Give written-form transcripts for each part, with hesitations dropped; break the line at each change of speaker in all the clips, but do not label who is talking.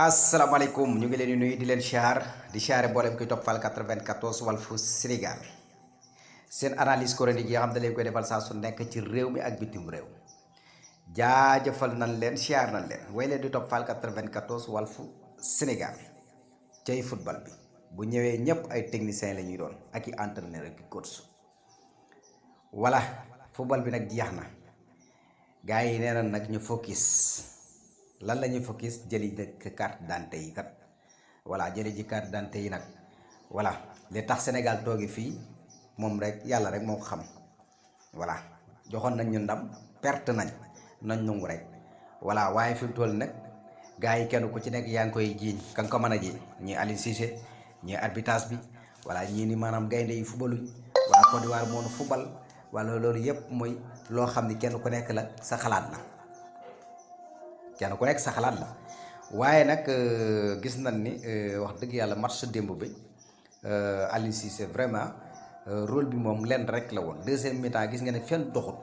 asalaamaaleykum ñu ngi leen di nuyu di leen siyaare mboolem koy toppal 94 Walfu Sénégal seen analyse chronique yi nga xam ne leen koy defal saa su nekk ci réew mi ak bitim réew jaajëfal nañ leen siyaar nañ leen way leen di toppal 94 Walfu Sénégal cay football bi bu ñëwee ñëpp ay techniciens la ñuy doon ak i entraîneur ak i coach voilà football bi nag jeex na gars yi nee na nag ñu focus. lan la ñuy focus jëli nag carte d'identité yi kat voilà jëli ji carte d'identité yi nag voilà li tax Sénégal toogi fii moom rek yàlla rek moo ko xam voilà joxoon nañ ñu ndam perte nañ nangu rek voilà waaye fi mu toll nag gars yi kenn ku ci nekk yaa ngi koy jiiñ ka nga ko mën a jiiñ ñii Aliou Cissé ñii arbitrage bi voilà ñii ni maanaam gaynde yi fubaluñ waa Côte d'Ivoire moo nu fubal wala loolu yëpp mooy loo xam ni kenn ku nekk la sa xalaat la. kenn ku nekk sa xalaat la waaye nag gis nañ ni wax dëgg yàlla match démb bi Aliou Cissé vraiment rôle bi moom lenn rek la woon deuxième mi-temps gis nga ne fenn doxut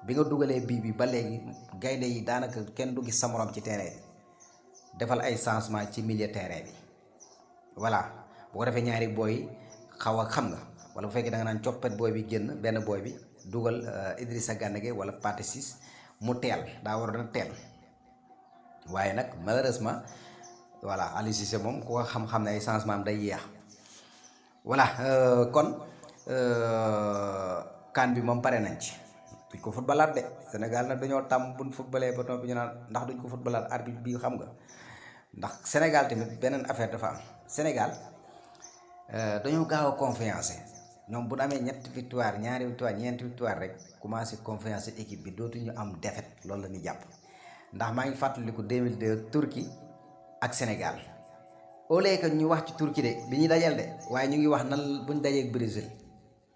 bi nga dugalee bii bi ba léegi gaynde yi daanaka kenn du gis sa morom ci terrain bi defal ay changement ci milieu terrain bi voilà bu ko defee ñaari booy xaw a xam nga wala bu fekkee da nga naan coppet booy bi génn benn booy bi dugal Idrissa Gana Gueye wala Pathé Ciss mu teel daa war a teel. waaye nag malheureusement voilà Aliou Cissé moom ku ko xam-xam ne ay changement am day yeex voilà kon CAN bi moom pare nañ ci duñ ko footballaat de Sénégal nag dañoo tàmm buñ footballee ba toog bi ñu naan ndax duñ ko footballaat arbitre bi xam nga ndax Sénégal tamit beneen affaire dafa am Sénégal dañoo gaaw a confiance ñoom bu ñu amee ñetti victoire ñaari victoire ñeenti victoire rek commencé confiance équipe bi dootuñu am défaite loolu la ñuy jàpp. ndax maa ngi fàttaliku 2002 Turquie ak Sénégal au lieu que ñu wax ci Turquie de bi ñuy dajal de waaye ñu ngi wax nan buñ dajee ak Brésil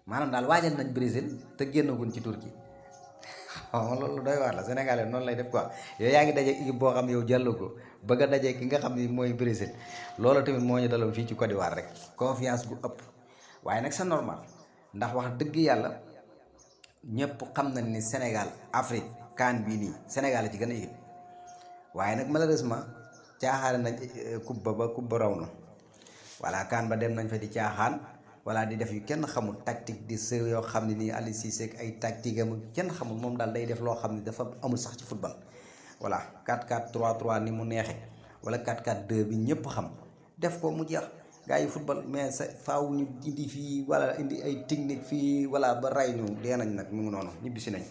maanaam daal waajal nañ Brésil te génnaguñ ci Turquie waaw loolu doy waar la Sénégalais noonu lay def quoi yow yaa ngi dajee équipe boo xam ne yow jàlloo ko bëgg a dajee ki nga xam ne mooy Brésil loolu tamit moo ñu daloon fii ci Côte d'Ivoire rek confiance bu ëpp waaye nag c'est normal ndax wax dëgg yàlla ñëpp xam nañ ni Sénégal Afrique CAN bii nii Sénégal la ci gën a équipe. waaye nag malheureusement caaxaan nañ coupe ba raw na voilà CAN ba dem nañ fa di caaxaan wala di def yu kenn xamul tactique di sër yoo xam ne nii Aliou Cissé ak ay tactique am kenn xamul moom daal day def loo xam ne dafa amul sax ci football voilà 4-4-3-3 ni mu neexee wala 4-4-2 bi ñëpp xam def ko mu jeex gars yi football mais sa faaw ñu indi fii wala indi ay technique fii wala ba ray ñu dee nañ nag mu ngi noonu ñibbisi nañ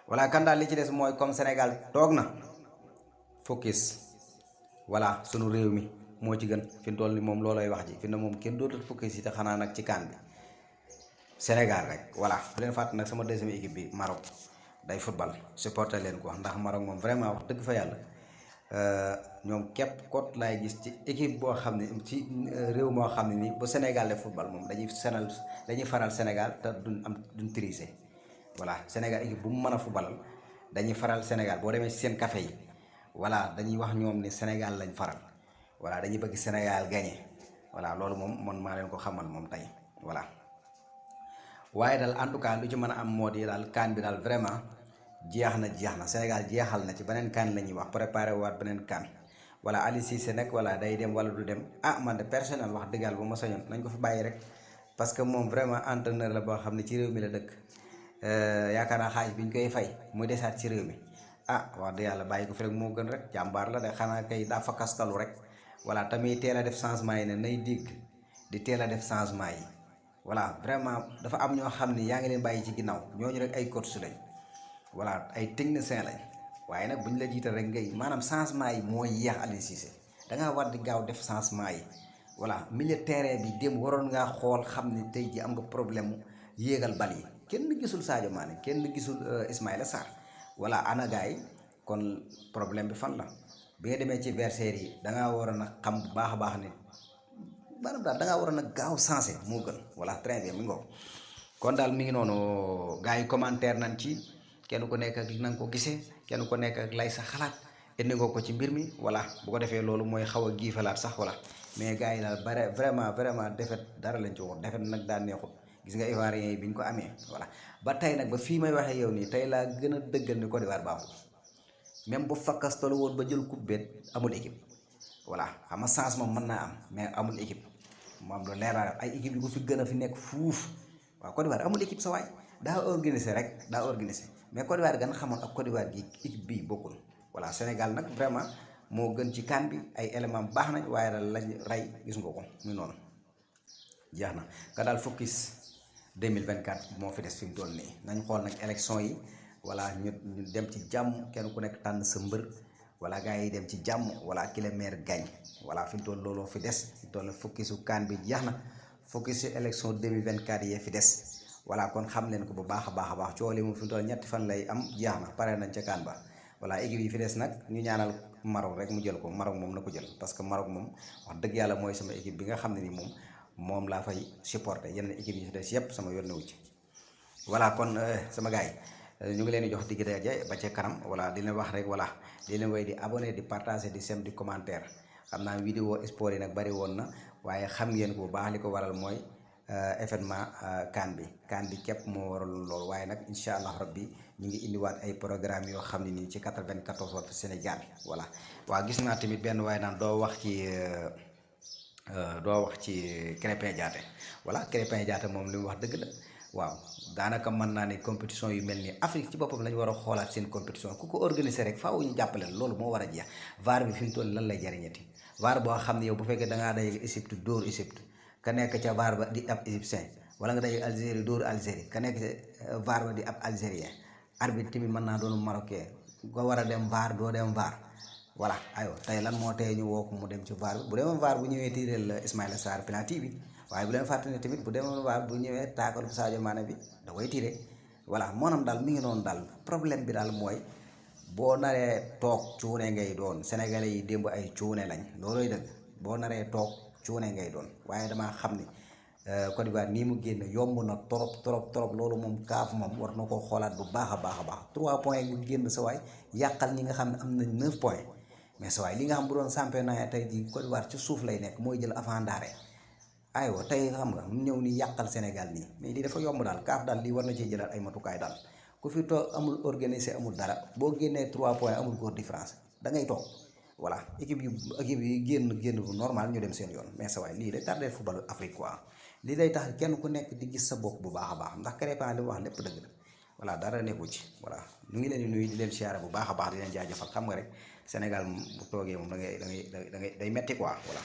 voilà kan daal li ci des mooy comme Sénégal toog na. focus voilà sunu réew mi moo ci gën fi mu toll ni moom loolooy wax ji fi ne moom kenn dootul focus yi te xanaa nag ci CAN bi Sénégal rek voilà bu leen fàtte nag sama deuxième équipe bi Maroc day football supporter leen ko ndax Maroc moom vraiment wax dëgg fa yàlla ñoom képp kot laay gis ci équipe boo xam ne ci réew moo xam ne nii bu Sénégal de football moom dañuy faral Sénégal te duñ tricher voilà Sénégal équipe bu mu mën a footballal dañuy faral Sénégal boo demee ci seen café yi voilà dañuy wax ñoom ni Sénégal lañ faral voilà dañuy bëgg Sénégal gagné voilà loolu moom man maa leen ko xamal moom tey voilà waaye daal en tout cas lu ci mën a am moo di daal CAN bi daal vraiment jeex na Sénégal jeexal na ci beneen CAN la ñuy wax préparé waat beneen CAN voilà Aliou Cissé nag voilà day dem wala du dem man de personnel wax dëgg yàlla bu ma sañoon nañ ko fi bàyyi rek parce que moom vraiment entraîneur la boo xam ne ci réew mi la dëkk yaakaar naa xaalis bi ñu koy fay muy desaat ci réew mi. wax dëgg yàlla bàyyi ko fi rek moo gën rek jàmbaar la de xanaa kay daa fa kastalu rek voilà tamit teel a def changement yi ne nay digg di teel a def changement yi voilà vraiment dafa am ñoo xam ne yaa ngi leen bàyyi ci ginnaaw ñooñu rek ay coach lañ voilà ay technicien lañ waaye nag bu ñu la jiital rek ngay maanaam changement yi mooy yéex Aliou Cissé da ngaa war di gaaw def changement yi voilà milieu terrain bi démb waroon ngaa xool xam ne tey ji am nga problème mu yéegal bal yi kenn gisul Sadio Mané kenn gisul Ismaïla Sarr voilà ana gars yi kon problème bi fan la bi nga demee ci versaire yi da ngaa waroon a xam bu baax a baax ni maanaam daal da ngaa waroon a gaaw sensé moo gën voilà très bien mi ngoog kon daal mi ngi noonu gars yi commentaire nañ ci kenn ku nekk ak na nga ko gisee kenn ku nekk ak lay sa xalaat indi nga ko ci mbir mi voilà bu ko defee loolu mooy xaw a giifalaat sax voilà mais gars yi daal bare vraiment defet dara lañ ci waxoon defet nag daan neexut gis nga Ivoiriens yi bi ñu ko amee voilà ba tey nag ba fii may waxee yow nii tey laa gën a dëggal ni Côte d'Ivoire baaxul même bu fakkastalu woon ba jël coupe bet amul équipe voilà xam nga chance moom mën naa am mais amul équipe moom lu leer ay équipe yu ko fi gën a fi nekk fuuf waaw Côte d'Ivoire amul équipe sa waay daa organisé rek daa organisé mais Côte d'Ivoire gën a xamoon ak Côte d'Ivoire gi équipe bii bokkul voilà Sénégal nag vraiment moo gën ci CAN bi ay élément baax nañ waaye daal lañ rey gis nga ko muy noonu jeex na ka daal focus 2024 moo fi des fi mu toll nii nañ xool nag élection yi voilà ñu dem ci jàmm kenn ku nekk tànn sa mbër wala gars yi dem ci jàmm wala ki la maire gagne voilà fi mu toll looloo fi des fi mu toll focusu CAN bi jeex na focus ci élection 2024 yee fi des voilà kon xam leen ko bu baax a baax coow li moom fi mu toll ñetti fan lay am jeex na pare nañ ca CAN ba voilà équipe yi fi des nag ñu ñaanal Maroc rek mu jël ko Maroc moom na ko jël parce que Maroc moom wax dëgg yàlla mooy sama équipe bi nga xam ne ni moom laa fay supporter yeneen équipe yi fi des yëpp sama yoon newu ci voilà kon sama gars yi ñu ngi leen di jox digg daje ba ca kanam voilà di leen wax rek voilà di leen way di abonné di partager di sem di commentaire xam naa vidéo sport yi nag bari woon na waaye xam ngeen ko bu baax li ko waral mooy événement CAN bi képp moo waral loolu waaye nag incha allah rabbi ñu ngi indiwaat ay programme yoo xam ne nii ci 94 Walf Sénégal voilà waaw gis naa tamit benn waaye naan doo wax ci Krépin Diatta voilà Krépin Diatta moom li mu wax dëgg la waaw daanaka mën naa ne compétition yu mel nii Afrique ci boppam lañu war a xoolaat seen compétition ku ko organiser rek faaw ñu jàppale loolu moo war a jeex VAR bi fi mu toll lan lay jariñati VAR boo xam ne yow bu fekkee dangaa day Égypte dóor Égypte ka nekk ca VAR ba di ab égyptien wala nga day Algérie dóor Algérie ka nekk ca VAR ba di ab algérien arbitre tamit mën naa doon marocain nga war a dem VAR doo dem VAR voilà aywa tey lan moo tey ñu woo ko mu dem ci VAR bi bu demoon VAR bu ñëwee tiireel Ismaïla Sarr penalty bi waaye bu leen fàtte ne tamit bu demoon VAR bu ñëwee taakal Sadio Mané bi da koy tiire voilà moonam daal mi ngi noonu daal problème bi daal mooy boo naree toog cuune ngay doon sénégalais yi démb ay cuune lañ looloy dëgg boo naree toog cuune ngay doon waaye damaa xam ni Côte d'Ivoire nii mu génn yomb na trop loolu moom kaaf moom war na koo xoolaat bu baax a baax 3 points yu génn sa waay yàqal ñi nga xam ne am nañ 9 points mais sa waay li nga xam bu doon championnat tey jii Côte d'Ivoire ci suuf lay nekk mooy jël avant ndaare aywa tey xam nga mu ñëw ni yàqal Sénégal nii mais lii dafa yomb daal kaaf daal lii war na cee jëlaat ay matukaay daal ku fi toog amul organisé amul dara boo génnee 3 points amul góor différence da ngay toog voilà équipe yi génn bu normal ñu dem seen yoon mais sa waay lii day tardé football Afrique quoi lii day tax kenn ku nekk di gis sa bopp bu baax a baax ndax Krépin li mu wax lépp dëgg la voilà dara nekku ci voilà ñu ngi leen di nuyu di leen siyaare bu baax a baax di leen jaajëfal xam nga rek Sénégal bu toogee moom da ngay day metti quoi voilà